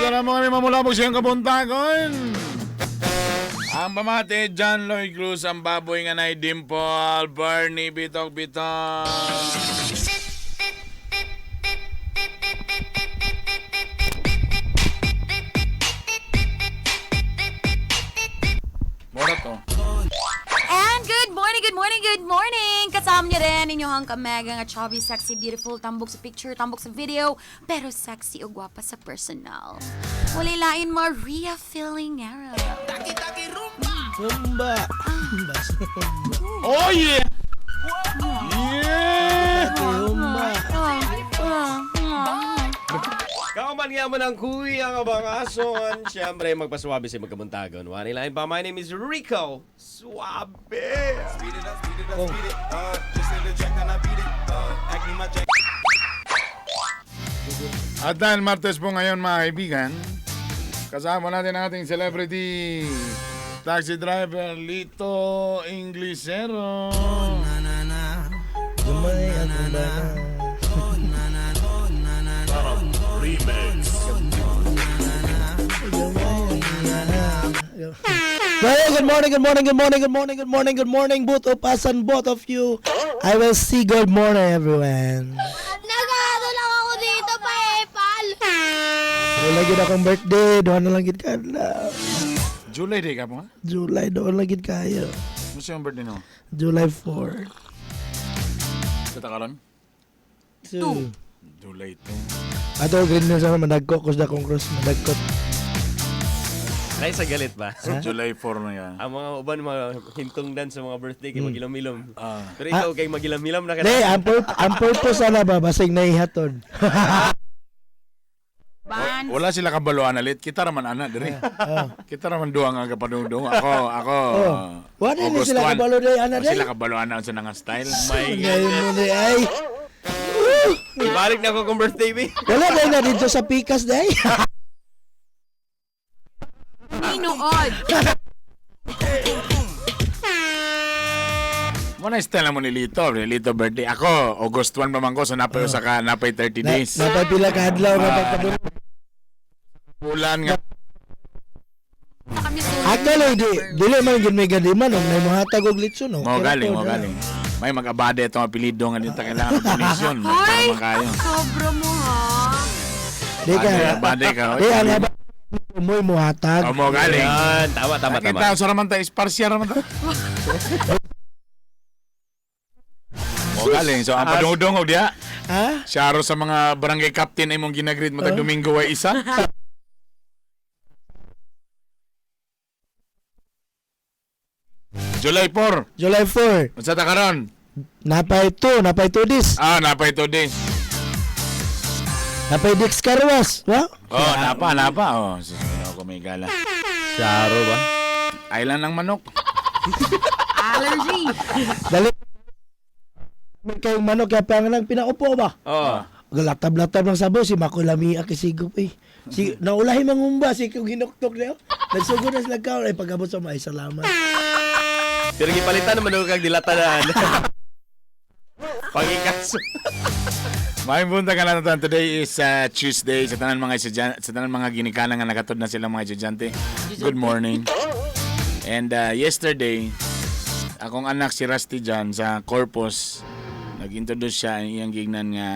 Dito na mo kami mamulabog siyang kabuntagon. Ang pamati, John Lloyd Cruz, ang baboy nga nay Dimple, Bernie Bitok Bitok. Mura to. And good morning, good morning, good morning! Kasama niyo rin inyong kamega nga chubby, sexy, beautiful, tambok sa picture, tambok sa video, pero sexy o gwapa sa personal. Walay lain Maria Filingero. Rumba. Oh yeah! Yeah! Rumba. Kauman nga man ang kuya nga bang ason. Siyempre, magpaswabe sa magkabuntagon. Wari lain pa, my name is Rico Suabe. At dahil Martes po ngayon, mga kaibigan, kasama natin ang ating celebrity taxi driver Lito Inglesero. Gamay akong bana. Well, good morning, good morning, good morning, good morning, good morning, good morning, both of us and both of you. I will see good morning, everyone. Nag-ano lang ako dito pa epal. Wala gid akong birthday, doon na lang gid kadlaw. July day ka po nga? July, doon lang gid kayo. Musta yung birthday no? July 4. Sa karon? 2. July 2. Ato, green na sana, managko, kus na kong cross, managko. Ay, sa galit ba? So, July 4 na yan. Ang mga uban, mga hintongdan sa mga birthday kay magilom-ilom. Ah. Pero ikaw kay magilom-ilom na ka Di, ang purpose ana ba, basig naihaton. Ban. Wala sila kabaluan alit. Kita raman ana diri. Kita raman duha nga kapadungdung. Ako, ako. Oh. Wala ni August sila 1. kabalo day, ana Wala day. sila kabaluan na sa nga style. My Ngayon mo day, ay. Ibalik na ako kung birthday, be. Wala day na dito sa Pikas day. Minuod. Mo na style mo ni Lito, ni Lito birthday. Ako, August 1 pa man ko, so napay usa ka, napay 30 Na, days. napapila ka adlaw nga pagkabun. Bulan nga. Kami sunod. Actually, di, dili man gid may gadiman og may mohatag og litson no. Mo galing, mo galing. May mag-abade itong apelido nga dito kailangan ng donation. Hoy! Magtama kayo. Sobra mo ha. Di ka. Abade ka. Di ang aba mo'y mohatag. Oh, mo galing. Yan, tama, tama, tama. Kita sa raman ta, isparsiya raman ta. Mo galing. So ang padungdung og diha. Ha? Siya sa mga barangay captain ay mong ginagreet mo tag Domingo way isa. July 4. July 4. Unsa ta karon? Napay 2, napay 2 dis. Ah, napay 2 days. Napay Dix Carwas, wa? Oh, napa, napa. Oh, susunod ako may gala. Charo ba? Island ng manok. Allergy. Dali. May kayong manok kaya pa nga nang pinaupo ba? Oo. Galatab-latab ng sabaw si Makulami akisigo eh. Si naulahi mangumba si kung hinuktok niya. Nagsugod na sila kaon ay pag-abot sa may salamat. Pero gipalitan naman ako kag dilatanan. Pangikaso. Maayong buntag ka na. Today is Tuesday. Sa tanan mga estudyante, sa tanan mga ginikanan nga nakatod na sila mga estudyante. Good morning. And yesterday, akong anak si Rusty John sa Corpus, nag-introduce siya ang iyang gignan nga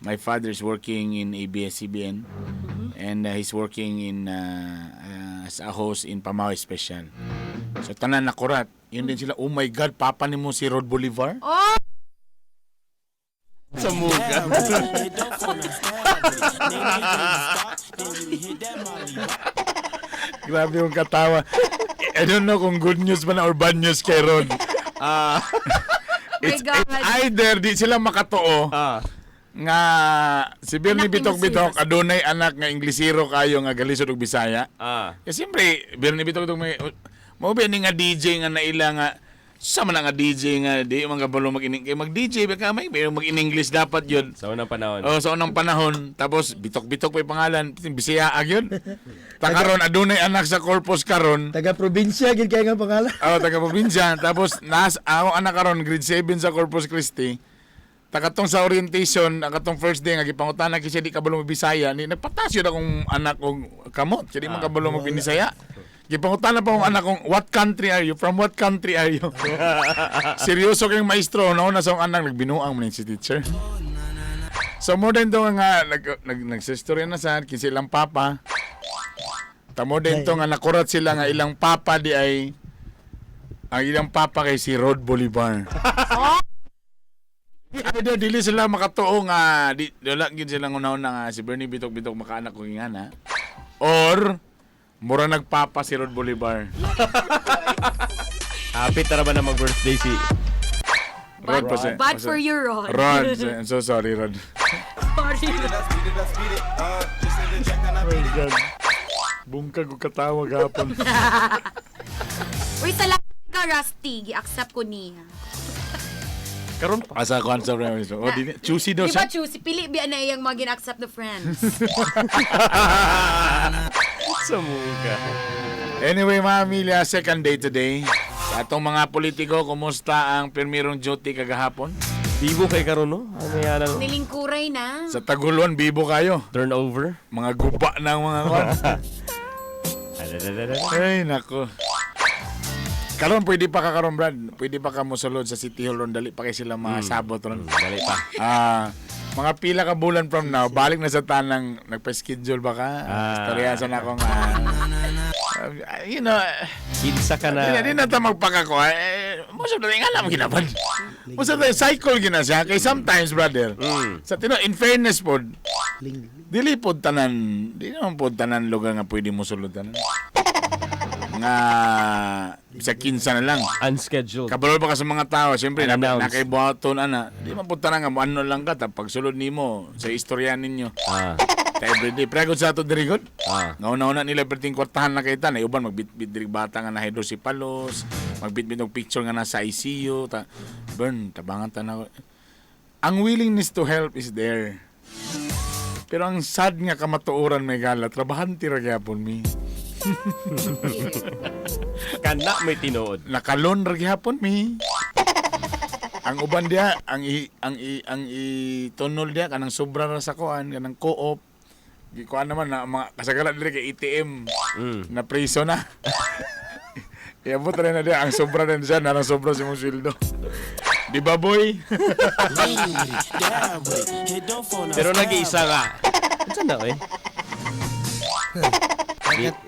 my father's working in ABS-CBN and he's working in as a host in Pamaw Special. So tanan nakurat. Yun din sila, oh my God, papa ni mo si Rod Bolivar? Oh! Sa muka. Grabe yung katawa. I don't know kung good news ba na or bad news kay Rod. Ah. It's, My God. it's either di sila makatoo nga si Bernie Anak ni Bitok Bitok Masiras. adunay anak nga Inglesero kayo nga galisod og Bisaya. Eh siyempre Bernie Bitok Bitok may mo ba ni nga DJ nga naila nga sa man nga DJ nga di man kabalo mag kay mag DJ ba ka may mag in English dapat yun. Sa unang panahon. Oh, sa unang panahon, tapos bitok-bitok pa yung pangalan, Bisaya yun. Ta karon adunay anak sa Corpus karon. Taga probinsya gid kay nga pangalan. Oh, taga probinsya. Tapos nas ako anak karon grade 7 sa Corpus Christi. Takatong sa orientation, ang katong first day nga gipangutana kasi di kabalo mo Bisaya, ni nagpatas yun akong anak og kamot, kay di man kabalo mo Binisaya. Gipangutana pa akong anak kong, "What country are you? From what country are you?" Seryoso kayong maestro, no? Nasa akong anak, nagbinuang mo si teacher. So more than to nga, nagsistorya na sa kinsa ilang papa. Tamo din to nga nakurat sila nga ilang papa di ay ang ilang papa kay si Rod Bolivar. Ay, dili sila makatuo nga di wala gid sila una-una nga si Bernie Bitok Bitok makaanak ko ingana. Or mura nagpapa si Rod Bolivar. Happy tara ba na mag-birthday si Rod pa siya. Bad for you, Rod. Rod, I'm so sorry, Rod. Sorry. Oh my God. Bungkag og katawa gapon. Uy, salamat ka, Rusty. Gi-accept ko niya. Karon pa. Asa ko sa Oh, di, choosy daw Di ba, siya. choosy? Pili biya na iyang mga gina-accept the friends. Sa muka. Anyway, mga Amelia, second day today. Sa atong mga politiko, kumusta ang pirmirong duty kagahapon? Bibo kay karon no? Ano yan ano? Nilingkuray na. Sa Taguluan, bibo kayo. Turnover. Mga guba na ang mga kwan. Ay, nako. Karon pwede pa ka karon, Brad. Pwede pa ka mosulod sa City Hall ron. Dali pa kay sila masabot ron. Dali pa. Ah, mga pila ka bulan from now, balik na sa tanang nagpa-schedule ba ka? Ah. Istorya sa na akong Kinsa ka na. Di na ta magpakako. Eh, mo sa nga alam ginapan. Mo sa cycle gina siya kay sometimes, brother. Sa tino in fairness pod, Ling. dili pod tanan, di naman pod tanan lugar nga pwede mo sulod tanan. Nga sa kinsa na lang. Unscheduled. Kabalo pa ka sa mga tao, siyempre na Unannounced. nakay buhaton ana. Di man pod tanan nga mo ano lang ka ta pagsulod nimo sa istorya ninyo. Ta everyday. Pero sa ato diri gud. Ngauna-una nila perting kwartahan na kay tan, ay uban magbitbit diri bata nga na hydrocephalus, magbitbit og picture nga nasa ICU, ta burn tabangan ta na. Ang willingness to help is there. Pero ang sad nga kamatuoran may gala, trabahante ra gyapon mi. Kana may tinuod. Nakalon ra gyapon mi. Ang uban diha, ang i tunol diha kanang sobra ra sa kuan, kanang co-op. Gikuan naman na mga kasagara diri kay ATM. Na preso na. Iabot rin na diha ang sobra rin siya, narang sobra sa imong sweldo. Di ba, boy? Pero nag-iisa ka. Unsa na eh?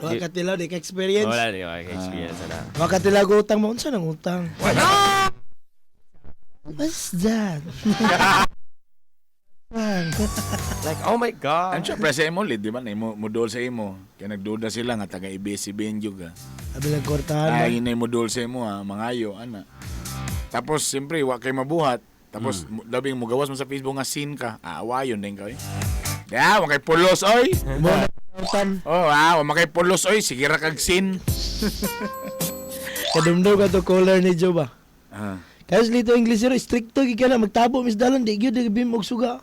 Wakatilaw, di ka experience. Wala di ka experience na. Wakatilaw ko utang mo. Unsa nang utang? What's that? Like, oh my God. I'm sure presa imo lid, di ba? Na imo modol sa imo. Kaya nagduda sila nga taga ABS-CBN jud ka. Abi lang kwartahan. Ay, na modol sa imo ha, mangayo ana. Tapos siyempre wa kay mabuhat. Tapos labing mo gawas mo sa Facebook nga scene ka. Aawayon din ka oy. Ya, wa kay pulos oy. Mo na utang. Oh, wa kay pulos oy, sige ra kag scene. Kadumdum ka to caller ni Joe ba? Ah. Kaya sa lito English pero stricto gyud ka na magtabo mis dalon di gyud bim og suga.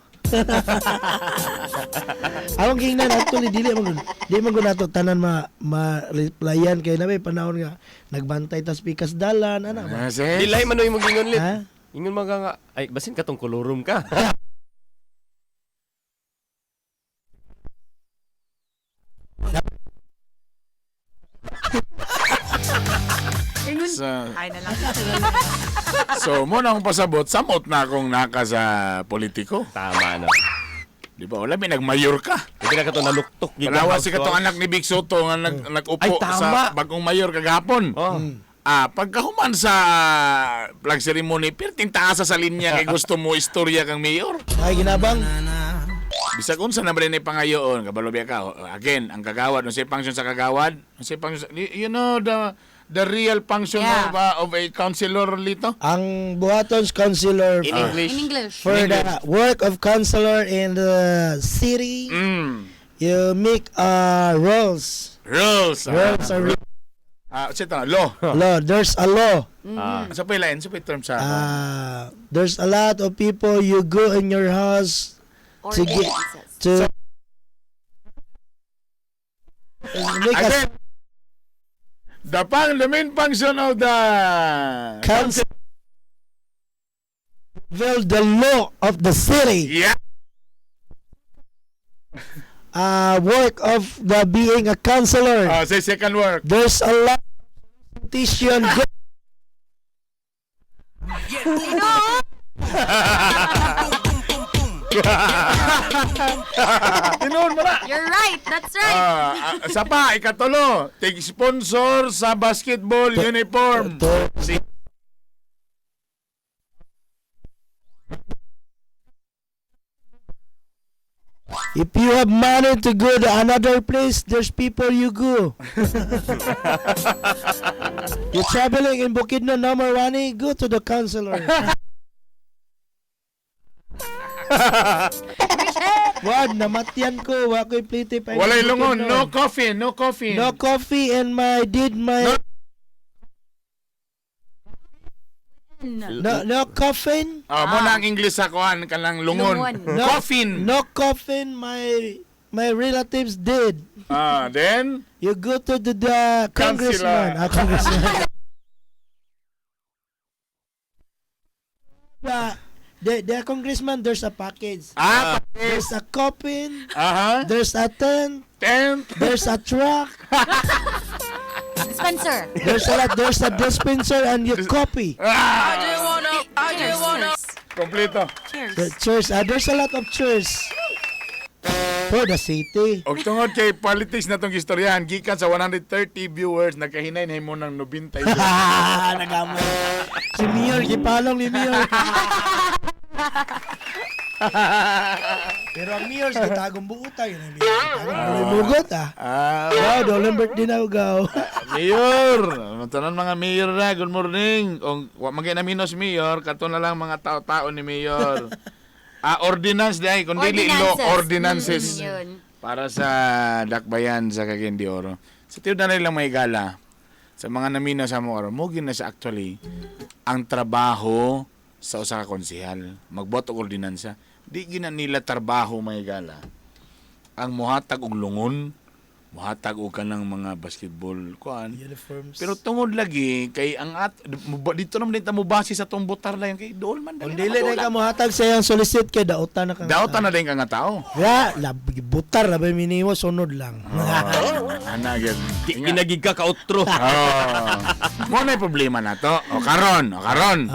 Awang kingnan actually dili man gud nato tanan ma ma-replyan kay na may panahon nga nagbantay tas pikas dalan ana ba. Ah, sis. Dilay man mo gingon lit. Ha? Ingon man ka nga, ay basin katong kolorum ka. Ingon. So, Ay na lang. so mo na akong pasabot, samot na akong naka sa politiko. Tama no. Di ba? Wala may nagmayor ka. Hindi na katong naluktok gid Palawa house si to katong house. anak ni Big Soto nga nag-upo Ay, tama. sa bagong mayor kagahapon. Oh. Ah, pagkahuman sa flag ceremony, perting taasa sa linya kay gusto mo istorya kang mayor. Ay ginabang. Bisag unsa na ba rin pangayoon, kabalo biya ka. Again, ang kagawad, unsay function sa kagawad? Unsay function you know the real function of a councilor lito? Ang buhaton's councilor In English. In English. for the work of councilor in the city, you make rules. Rules. Rules are Unsay tawag? Law. law. There's a law. Sa pay lain, sa pay term sa There's a lot of people you go in your house Or to get ordinances. to make a Again, the main function of the council. Well, the law of the city. Yeah. Work of the being a counselor. Say second work. There's a lot of petition. No! Tinuod mo na. You're right. That's right. Sa pa, ikatulo, take sponsor sa basketball uniform. Si If you have money to go to another place, there's people you go. You're traveling in Bukidnon number one, eh, go to the counselor. Wag, namatyan ko. Wa ko'y plite pa. Walay lungon, no coffee, no coffee. No coffee and my did my No. no coffin. Ah, mo na ang English sa kuan kanang lungon. Lungon. No, Coffin. No coffin my relatives did. Then You go to the congressman. Councilor. Ah, congressman. The, the congressman, there's a package. There's a coffin. Aha. There's a tent. Tent. There's a truck. Dispenser. There's a lot. There's a dispenser and you copy. Cheers. Cheers. Kompleto. Cheers. The chairs. There's a lot of chairs. For the city. Og tungod kay politics na tong istoryahan, gikan sa 130 viewers, nagkahinay na mo ng 92. Ah, nagamay. Si Mayor, gipalong ni Mayor. Pero ang Mayor, gitagong buuta yun. Ang Mayor, gitagong buuta ah. Wow, dolang birthday na ugaw. Mayor, tanan mga mayor na, good morning. Kung wa man kay naminos mayor, kato na lang mga tao-tao ni mayor. Ordinance dai, kun dili law, ordinances. Yun. Para sa Dakbayan sa Cagayan de Oro. Sa tiyo na lang may gala sa mga namino sa mo oro, mo na sa actually ang trabaho sa usa ka konsehal, magbuhat og ordinansa. Di gina nila trabaho may gala. Ang muhatag og lungon, muhatag og kanang mga basketball kuan. Uniforms. Pero tungod lagi kay ang at dito naman din ta mo base sa tong botar lang kay dool man Kung dali dili na ka mohatag sa iyang solicit kay dautan na ka. Dautan na din ka nga tao. Ya, lab, butar na ba minimo sunod lang. Ana gyud. Di ginagig ka kautro. Oh. Mo na problema na to. O karon, o karon.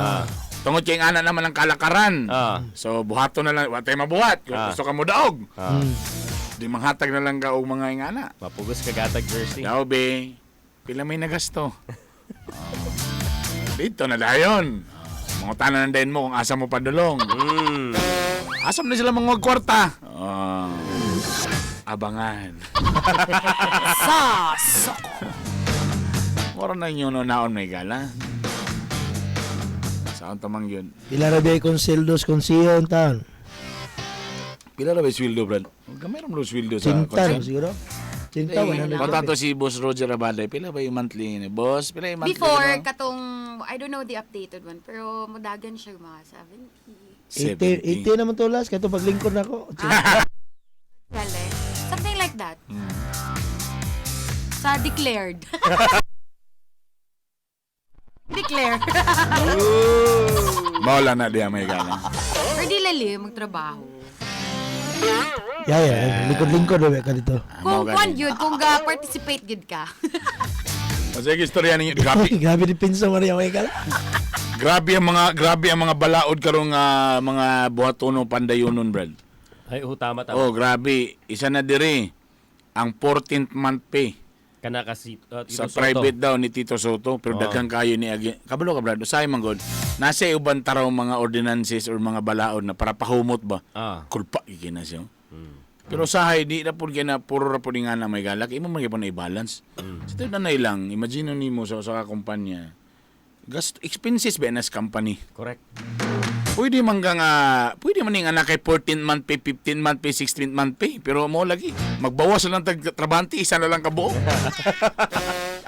Tungod kay ang ana naman ang kalakaran. So buhato na lang, wa tay mabuhat. Kung gusto ka mo daog. Di manghatag na lang ka og mga ingana. Mapugos ka gatag jersey. Daw be, pila may nagasto. Oh. Dito na dayon. Mga tanan na din mo kung asa mo padulong. Asa mo na sila mga kwarta. Oh. Abangan. Sa soko. Moro na inyo no naon may gala. Saan tamang yun? Pila ra ba konsildos konsiyo ang taon? Pila ra ba yung sweldo, Brad? Gamay ra mo yung sweldo sa Cinta konsil. siguro. Cinta, Eh, 100. Kontato si Boss Roger Abade. Pila ba yung monthly ni Boss? Pila yung monthly Before, mo? katong, I don't know the updated one, pero mudagan siya mga 80, 70. 80 naman to last. Kato paglingkod na ako. Well, eh, something like that. Sa declared. Declare. Mawala na diya may gana. Or di lali, magtrabaho. Yeah. Lingkod-lingkod na ba ka dito. Kung kwan yun, kung ga-participate yun ka. Sige, istorya ninyo. Grabe, Grabe ni Pinso Maria Michael. grabe ang mga balaod karong mga buhatono pandayonon, Brad. Ay, oh, tama, tama. Oh, grabe. Isa na dire ang 14th month pay Kana kasi, Tito sa Soto. private daw ni Tito Soto pero Oo. daghan kayo ni agi. Kabalo ka Brad, usahay man god. Nasa uban taraw mga ordinances or mga balaod na para pahumot ba. Kulpa gyud na siya. Pero usahay di na pud kay na puro ra pud nga na may galak imo man gyud na i-balance. Sa tiud na lang, imagine nimo sa usa ka kumpanya. Gasto expenses ba na sa company? Correct. Pwede man ka nga, pwede man ning anak kay 14 month pay, 15 month pay, 16 month pay. Pero mo lagi, magbawas na lang tag trabante, isa na lang kabuo.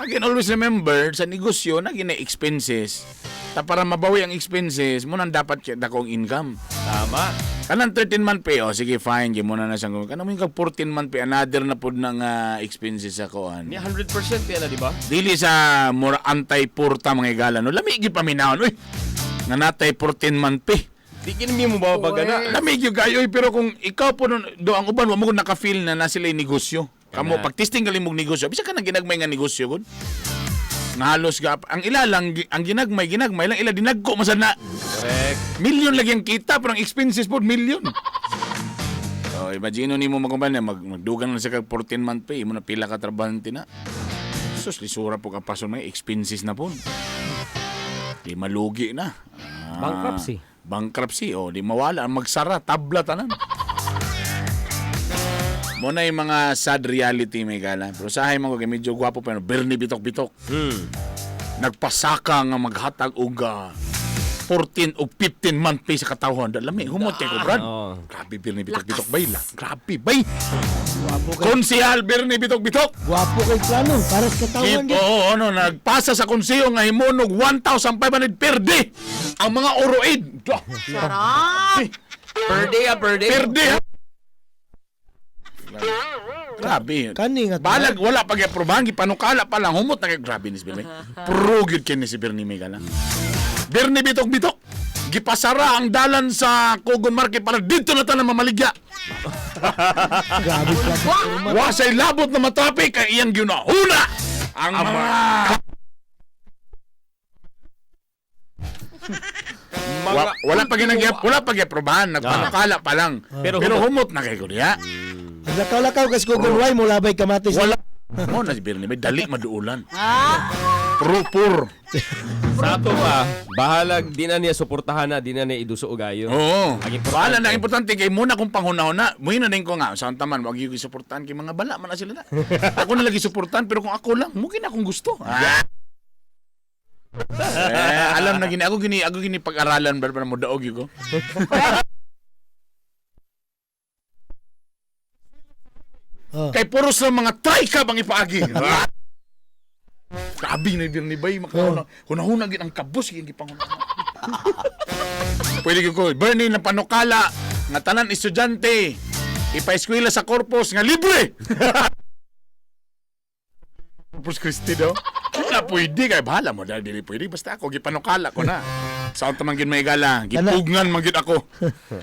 Again, always remember, sa negosyo, naging na expenses. Ta para mabawi ang expenses, mo nang dapat kay dakong income. Tama. Kanang 13 month pay, oh, sige, fine, gi mo na siyang. Kanang mo yung kag 14 month pay, another na pod ng expenses sa kuan. Ni 100% yan na, di ba? Dili sa mura anti-purta mga igala no. Lami gyud paminawon uy. Nga natay 14 month pay. Di gini mo babag na. Lamig yung kayo, eh, pero kung ikaw po nun, do ang uban, wa mo kung naka-feel na na sila negosyo. Kamo, Kana. pag testing galing mong negosyo, bisa ka nang ginagmay nga negosyo, gud. Nga halos ga, ang ila lang, ang ginagmay, ginagmay lang, ila dinagko masad na. Correct. Million lagi ang kita, pero ang expenses po, million. So, imagine nimo makumpanya, magdugang na siya kag 14 month pay, imo na pila ka trabahante na. Sus, lisura po ka paso may expenses na po. Di malugi na. Ah, Bankruptcy. Bankruptcy, oh, di mawala, magsara, tabla tanan. Mo na yung mga sad reality may gala. Pero sahay mo ko kay medyo gwapo pero Bernie bitok-bitok. Nagpasaka nga maghatag og 14 og 15 month pay sa katawhan. Lami, humot kay ko, Brad. Oo. Grabe, Bernie bitok-bitok bay. Grabe, bay. Gwapo kay Konsehal Bernie bitok-bitok. gwapo kay plano para sa katawan Keep, oo, ano, nagpasa sa konseho nga himunog 1,500 per day ang mga oro aid. Sarap! Per day ah, per day. Per day, ha? Grabe. Kani nga Balag wala pag aprobahan gipanukala pa lang humot na kay grabe ni si Bernie. Pro gyud kini si Bernie Megala. Bernie bitok bitok. Gipasara ang dalan sa Kogon Market para dito na tanan mamaligya. Grabe plataforma. Wasay labot na matrapik kay iyang ginahuna ang mga wala pa ginag wala pa giaprobahan, nagpanukala pa lang. Pero Pero, humot na kay ko diha. Ang lakaw-lakaw kas Google Way mo labay kamatis. Wala mo na si Bernie, may dali maduulan. Ah, Pro pur. Sa ato pa, bahalag di na niya suportahan na, di na niya iduso gayo. Oo. Ang importante. Bahala na importante kay muna kung panghuna-huna, muhi na din ko nga sa taman wag yung suportahan kay mga bala man na sila na. Ako na lagi suportahan pero kung ako lang, mungkin akong gusto. Ah. Eh, alam na gini ako gini pag-aralan ba para mo daog yun ko. Oh. Kay puros lang mga tricab ang ipaagi. Ah. Grabe na ni Bay makauna. Hunahuna gid ang kabos gid gipanghuna. Pwede ko Bernie na panukala nga tanan estudyante ipa-eskwela sa korpus nga libre. Corpus Christi daw. Wala pwede kay bahala mo dahil dili pwede basta ako gipanukala ko na. Sa unta man gyud may gala, gipugnan man gyud ako.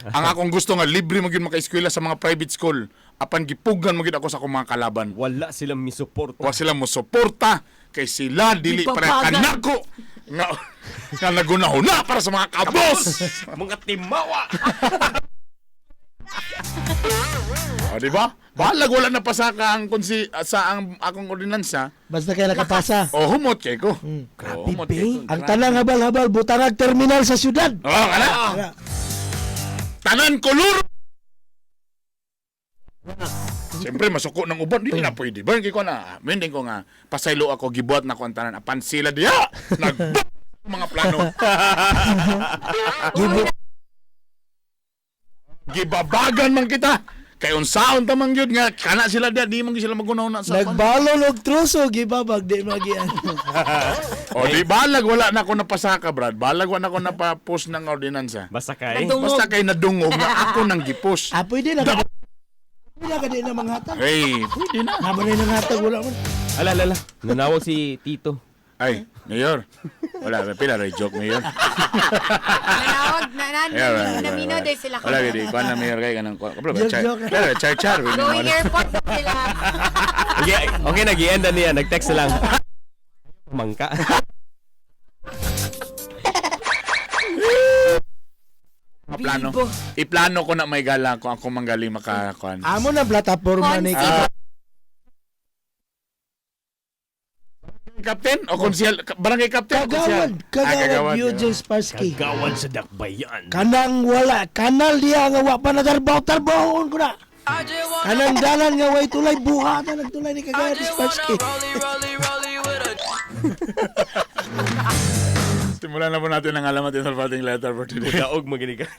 Ang akong gusto nga libre man gyud maka-eskwela sa mga private school. Apan gipugnan man gyud ako sa akong mga kalaban. Wala silang misuporta. Wa sila mo suporta kay sila dili para Gipapagan. kanako nga nga nagunahuna para sa mga kabos. Mga timawa! O, di ba? Balag wala na pasaka ang konsi sa ang akong ordinansa. Basta kay nakapasa. O humot kay ko. Grabe, humot kay ko. Ang tanang habal-habal butangag terminal sa syudad. Oh, kana. Kana. Tanan kolor. Siyempre, masuko ng uban. Hindi na pwede. Burn kay ko na. Mending ko nga. Pasaylo ako, gibuhat na ko ang tanan. Apan sila diya! Nag mga plano. Gibabagan man kita. Kay unsaon ta man gyud nga kana sila diya di man gyud sila magunaw na sa kwan. Nagbalon og truso gibabag di magian. O di balag wala na ako napasaka Brad. Balag wala na ako napapost ng ordinansa. Basta kay. Nadungog. Basta kay nadungog nga ako nang gipost. Ah, pwede na ka. Pwede na ka di na manghatag. Hey, pwede na. Namo na yung nanghatag wala man. Ala, ala, ala. Nanawag si Tito. Ay, Mayor. Wala, pila rin joke, Mayor. Nanawag, na, na, Yeah, wala, wala, namino wala. din sila. Wala, gidi. Kuan na, Mayor, kay kanang kuan. Kabalo ba? Joke, Char, joke. char, char, char. Going airport na sila. Okay, okay nag-i-end na niya. Nag-text lang. Mangka. Plano. Iplano ko na may gala ko ako manggaling makakuan. Amo na plataporma ni Consi. Captain o konsehal, barangay captain o konsehal? Kagawad, Ah, kagawad Eugene Sparsky. Gawad sa dakbayan. Kanang wala, kanal diya nga wa pa nadarbaw tarbahon ko na. Kanang dalan nga way tulay buhatan nagtulay ni Kagawad Sparsky. Simulan na po natin ang alamat in alphabetic letter for today. Daog maginigan.